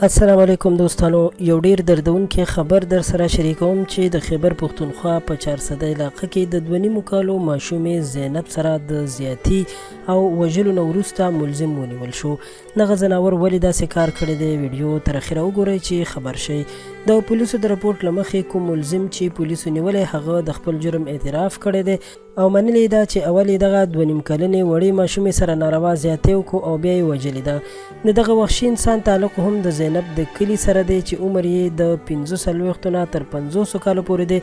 السلام علیکم دوستانو، یو ډیر دردونکی خبر در سره شریکوم چې د خیبر پښتونخوا په چارسده علاقه کې د 2.5 کالو ماشومې زینب سره د زیاتی او وژلو نه وروسته ملزم ونیول شو. دغه ځناور ولې داسې کار کړی دی؟ ویډیو تر اخره وګورئ چې خبر شئ. د پولیسو د رپورټ له مخې، کوم ملزم چې پولیسو نیولی هغه د خپل جرم اعتراف کړی دی او منلې یې ده چې اول یې دغه 2.5 کلنې وړې ماشومې سره ناروا زیاتی وکړو او بیا یې وژلې ده. د دغه وحشي انسان تعلق هم د زینب د کلي سره دی چې عمر یې د 45 نه تر 50 کالو پورې دی.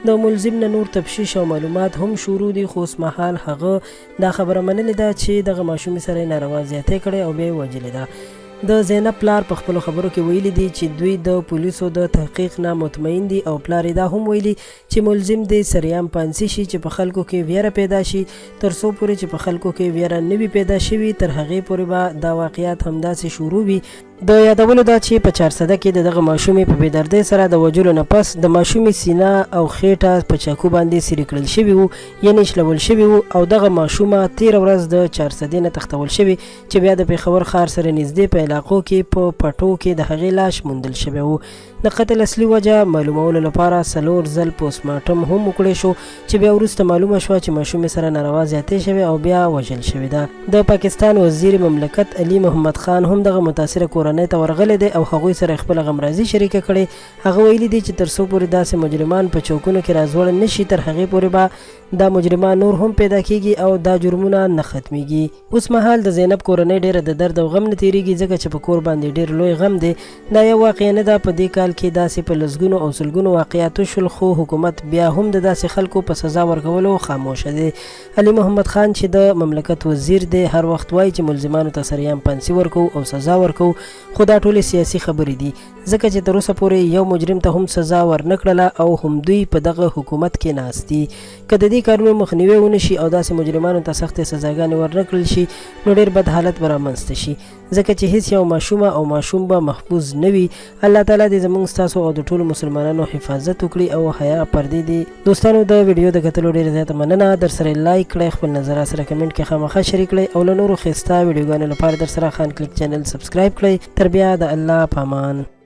د ملزم نه نور تفشیش او معلومات هم شروع دي، خو اوسمهال هغه دا خبره منلې ده چې دغه ماشومې سره یې ناروا زیاتی کړی او بیا یې وژلې ده. د زینب پلار په خپلو خبرو کې ویلي دي چې دوی د پولیسو د تحقیق نه مطمئن دي او پلار یې دا هم ویلي چې ملزم دې سرعام پانسي شي چې په خلکو کې ویره پیدا شي، تر څو پورې چې په خلکو کې ویره نه وي پیدا شوي تر هغې پورې به دا واقعات همداسې شروع وي. د یادولو ده چې په چارسده کې د دغه ماشومې په بې دردۍ سره د وژلو نه پس د ماشومې سینه او خېټه په چاکو باندې څیري کړل شوي وو، یعنې شلول شوي وو او دغه ماشومه تېره ورځ د چارسدې نه تښتول شوې چې بیا د پېښور ښار سره نږدې په علاقو کې په پټو کې د هغې لاش موندل شوی و. د قتل اصلي وجه معلومولو لپاره څلور ځل پوسټ مارټم هم وکړی شو چې بیا وروسته معلومه شوه چې ماشومې سره ناروا زیاتی شوی او بیا وژل شوې ده. د پاکستان وزیر مملکت علي محمد خان هم دغه متاثره کورنۍ ته ورغلی دی او هغوی سره یې خپله غمرازي شریکه کړې. هغه ویلي دي چې تر څو پورې داسې مجرمان په چوکونو کې راځوړند نه شي تر هغې پورې به دا مجرمان نور هم پیدا کیږي او دا جرمونه نه ختمیږي. اوس مهال د زینب کورنۍ ډېره د درد او غم نه تېرېږي، ځکه چې په کور باندې ډېر لوی غم دی. دا یو واقعه نه ده، په دې کال کې داسې په لسګونو او سلګونو واقعات وشول، خو حکومت بیا هم د داسې خلکو په سزا ورکولو خاموشه دی. علي محمد خان چې د مملکت وزیر دی، هر وخت وايي چې ملزمانو ته سرعام پانسي ورکوو او سزا ورکوو، خو دا ټولې سیاسي خبرې دي، ځکه چې تر اوسه پورې یو مجرم ته هم سزا ورنه کړله او همدوی په دغه حکومت کې ناست دي. که د دې کارونو مخنیوی ونه شي او داسې مجرمانو ته سختې سزاګانې ورنه کړل شي نو ډېر بد حالت به رامنځته شي، ځکه چې هیڅ یو ماشومه او ماشوم به محفوظ نه وي. الله تعالی دې زموږ، ستاسو او د ټولو مسلمانانو حفاظت وکړي او حیا پردې دې. دوستانو، د ویډیو د کتلو ډېره زیاته مننه. درسره لایک کړئ، خپل نظر راسره کمنټ کې خامخا شریک کړئ او له نورو ښایسته ویډیوګانو لپاره درسره خان کلیک چینل سبسکرایب کړئ. تر بیا د الله په امان.